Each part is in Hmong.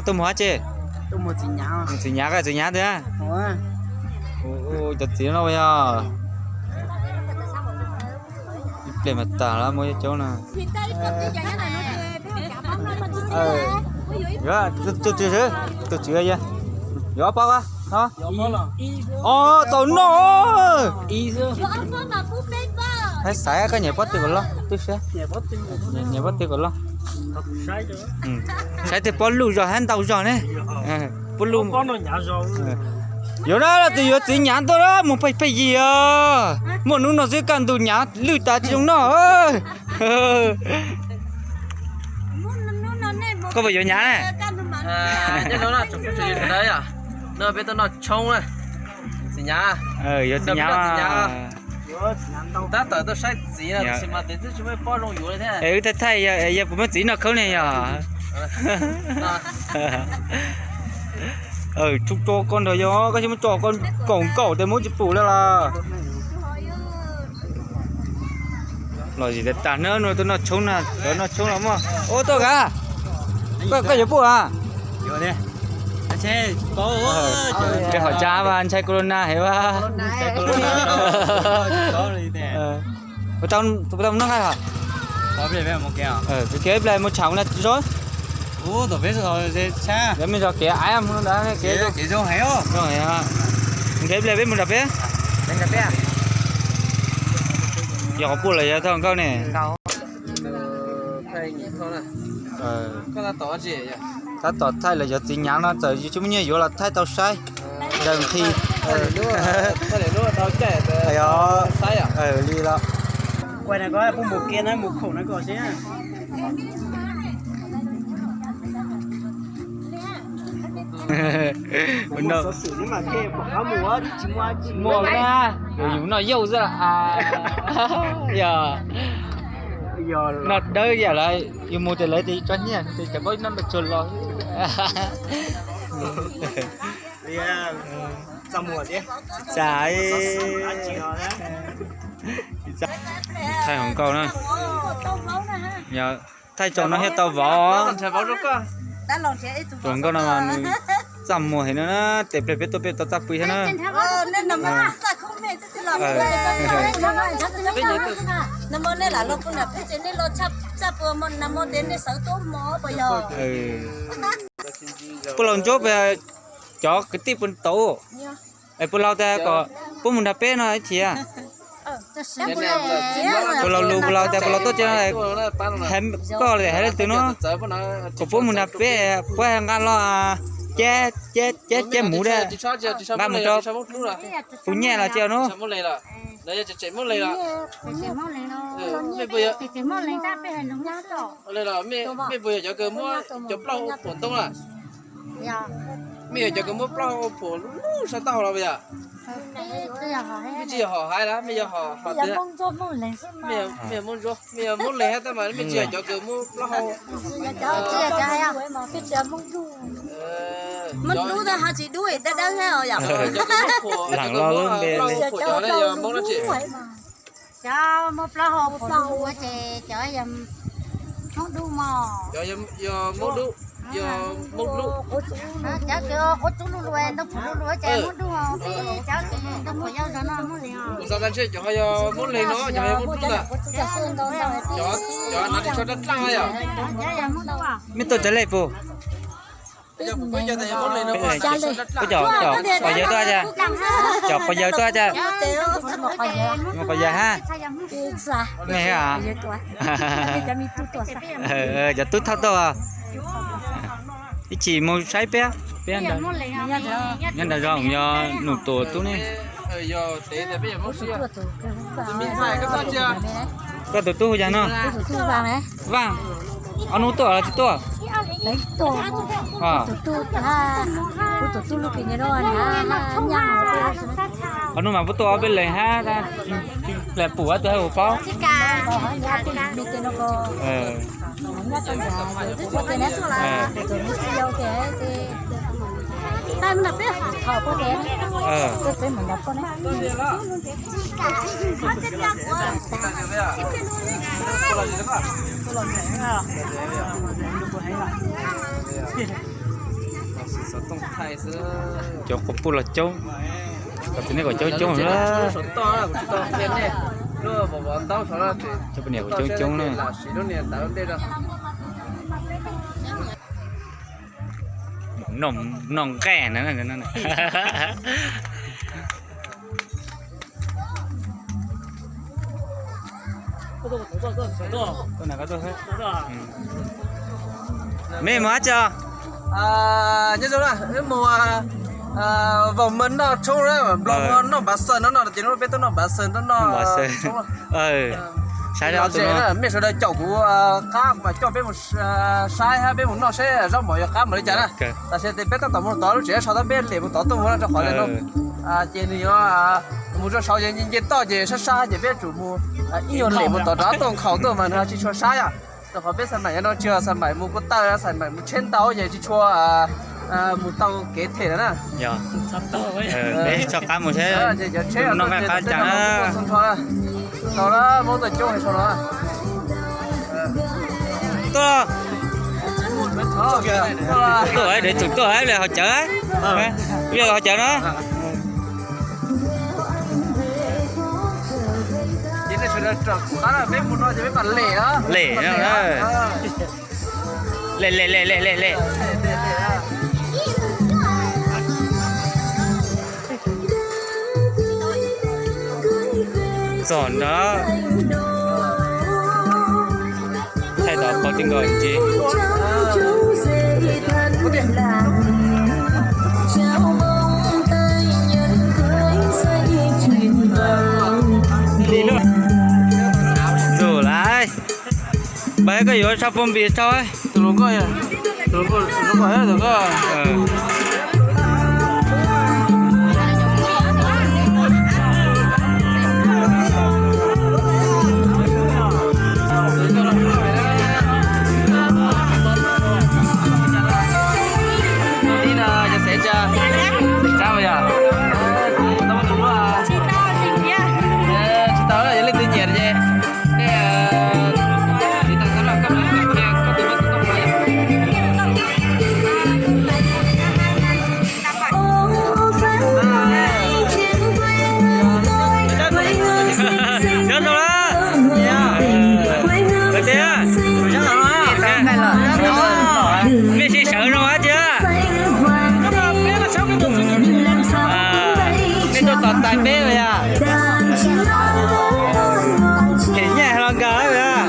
Tuaj mus dab tsi? Txiv nyav, txiv nyav tiag. Cov txiv no yog ib pliag mas tas lawm, muaj ib coob no. Tus tswv, tus tswv, yuav ob pob no. Os, tau noj. Hais xaiv koj nyiam pob twg kom loj, twb siab. Nyiam pob twg kom loj. Saib tej pob luj zog hab ntau zog ne. Pob luj. Yuav na, tus yuav txiv nyav tuaj mus pheej pheej yig os. Muaj hnub no xwb kaj ntug nyav lwj tas tsis zoo noj. Koj puas yuav nyav ne? No peb tuaj noj tshoob, txiv nyav. Yuav txiv nyav. Tab tom tuaj saib txiv no, tab sis mas twb tsis muaj pob zoo yuav li thiab. Es wb thaij thaij yog puas muaj txiv noj khawb ne yog. Tso koj nrog yog koj tsis muab tso koj kaum nkaum tes muab tsis pum li los. Los zim tas tas na, tuaj noj tshoob na, lawv noj tshoob los muaj. Ua tuaj kav, koj yuav pum a? Peb hom tsa mas ntshai corona heev a. Puas tau mus noj nqaij os? Ib pliag mus tsham na zoo. Yog mej zog kev aiv mus ntawd, kev zoo heev. Mus nrhiav ib pliag peb mus nram peb. Yog qhov puj los yog tau nkauj ne. Tab tom thaij los yog txiv nyav no txawm tsis muaj nyiaj yuav los thaij tau saib. Daws nqhis. Li los. Muaj na, yus noj yauj xwb. Yog noj dawb yam lawv yus mus ces lawv tias tso nyiaj ces cov npab noj npaj tsuag los. Thaij hluas nkauj na. Yog thaij tsaus no thiaj tau vauv. Hluas nkauj no mas nws txaj muag heev no na, tes pliag peb tuaj peb tau txaj pw thiab na. Puab laug Ntsuab, cov kwv tij puas tau, es puab laug tias kom puab mus nrog peb no ib chim. Puab laug lus, puab laug tias puab laug tuaj tsev no, hais koj hais leej twg no, kom puab mus nrog peb, puab nqa los cab, cab, cab muv, nqa mus rau tus nyaj los cia no. Mej puas yog cov kws muab cov plaub hau ua phuam ntoo na? Mej yog cov kws muab plaub hau ua phuam lub sab taub hau los puas yog? Mej tsis yog hom haiv na, mej yog hom, mej yog Moob Ntsuab, mej yog Moob Leeg hab tab mas mej tsis yog cov kws muab plaub hau. Moob Dub tab ho tsis dub, dawb dawb thiab os. Cov kws muab plaub hau ua phuam cov na yog Moob dab tsi? Cov muab plaub hau ua phuam lub lub ces cov yog Moob Dub mog. Yog Moob Dub, yog Moob Dub. Cov kws ua tsub lub lub, ntoo phuam lub lub ces Moob Dub, peb cov kws ntoo phuam yau zog no Moob Leeg os. Kuv xav tas ntshe cov ho yog Moob Leeg no, cov ho yog Moob Dub ntag. Cov hnav ris tsho dlaab dlaab yom. Mej tuaj tsev le puas? Puab cov, cov quas yawg tuaj cas? Cov quas yawg tuaj cas? Muaj quas yawg hab. Mej hab? Cov tub thauj tuaj. Ib chim mus saib peb, peb nyob nram zos yog Num Tuam tub ne. Koj tus tub hu cas no? Vaaj. Ob hnub tuaj los tsis tuaj? Ob hnub mas puab tuaj ob peb leeg hab, pum tus hab ua paub. Cov quas puj los coob, kom txiv neej kom coob coob na. Cov poj niam kom coob coob na. Noj nqaij na. Mej mus dab tsi? Nyob zoo na, wb mus vaus maj noj tshoob na, nplog hu noj npav xaws no no ces lub peb tuaj noj npav xaws no no. Saib ob tug no, mej sawv daws caum kuv qab mas coj peb mus saib hab peb mus noj saib zaub mov yuav qab npaum li cas na. Tam sim no peb tab tom mus tod lub tsev so tab peb lem mus tod tuaj mus no rau qhov no ces nws yuav mus rau saud ces nce toj ces sab sab ces peb tsum mus ib nyuag lem mus tod rov qab tuaj nkhaus tuaj mas nws ho tsis tshua sab yom. Rau qhov peb xaim maim no tsis yog xaim maim mus kuv taw, xaim maim mus tsheb ntau ces tsis tshua mus tau kev them lawm na. Tso qab mus seb noj nqaij qab cas na. Tau lawm, muab tuaj coob heev sau no. Tuaj, tuaj, dev tsum tuaj, ib pliag ho cawv, ib pliag ho cawv na. Lem, lem, lem, lem, lem. Txog no, thaij tau qhov twg nkaus ntsis. Ntxum lawm. Npawg, koj yuav sau phone npis rau. Tsis tau, yog leej twg nyiam ces Mej sib sawv zoo dab tsi? Mej tuaj tos tais peb los yog? Them nyaj los nkag lawm.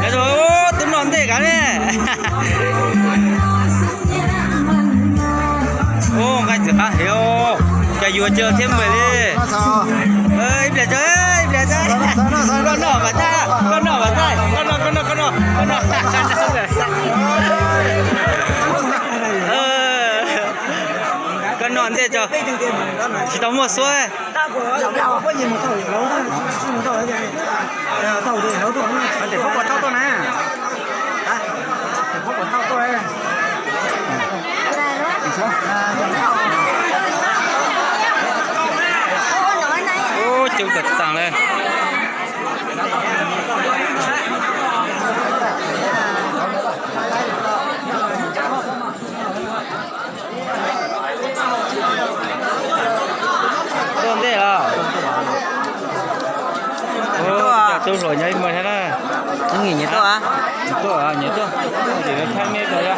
Nyob zoo, twb noj ntej kav ne. Ub, nqaij txiv qab heev, cas yuav cia thiab npawg li. Ib pliag tso, ib pliag tso. Koj noj mas tag, koj noj mas tag, koj noj, koj noj, koj noj, koj noj. Koj noj ntej tso, tsis tau muaj suab. Ub, coob kawg tag lawm. Tuaj ntej os. Tus hluas nyob ib muag thiab na. Nyias tuaj, nyias tuaj, nyias tuaj. Thaij mej rau.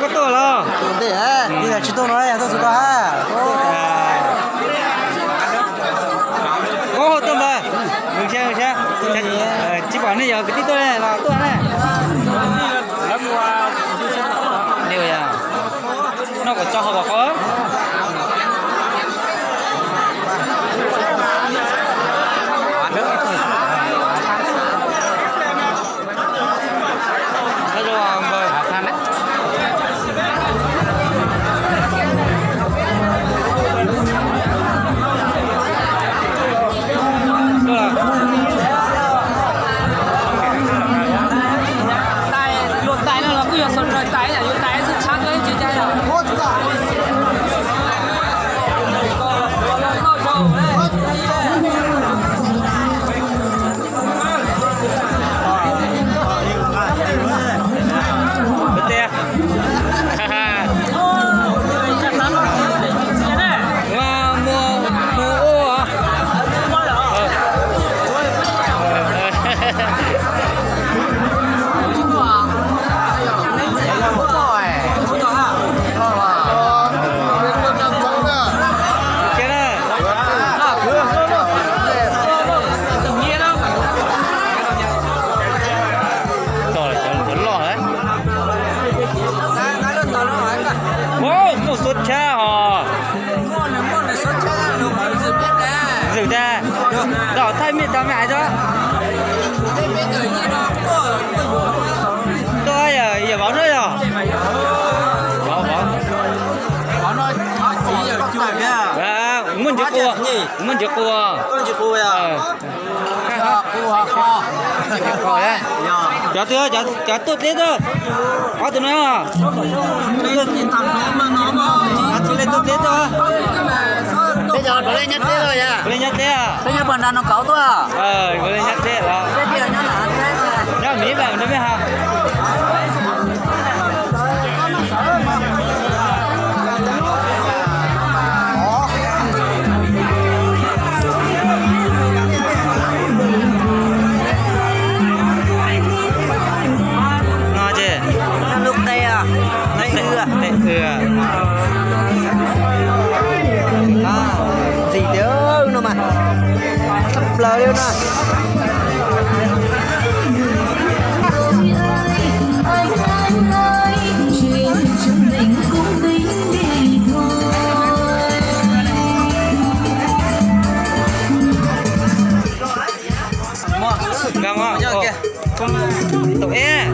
Koj tuaj los? Tsis tuaj no, tuaj tsis tau ha. Koj tuaj npawg. Tsis pom nej yog kwv tij tuaj los tuaj ne. Noj kom tso hauv kom qhov. Cov loj. Muaj xuab tshab os. Zwm tas, thaij mej tau mej hais tso. Tuaj yog vauv na yog? Muaj ntsis qus, muaj ntsis qus. Cov twg, cov tuaj deb tuaj, ob tug no. Cov tuaj deb tuaj. Peb cov puav leej nyob deb tuaj yom? Puav leej nyob deb. Peb nyob puag nram no kauv tuaj. Puav leej nyob deb los. Nyob miv mas nrog mej hais. No ces lub qe, qe w. Ntxim tiag no mas, tshaj plaws li na. Nkag mus, tus ib.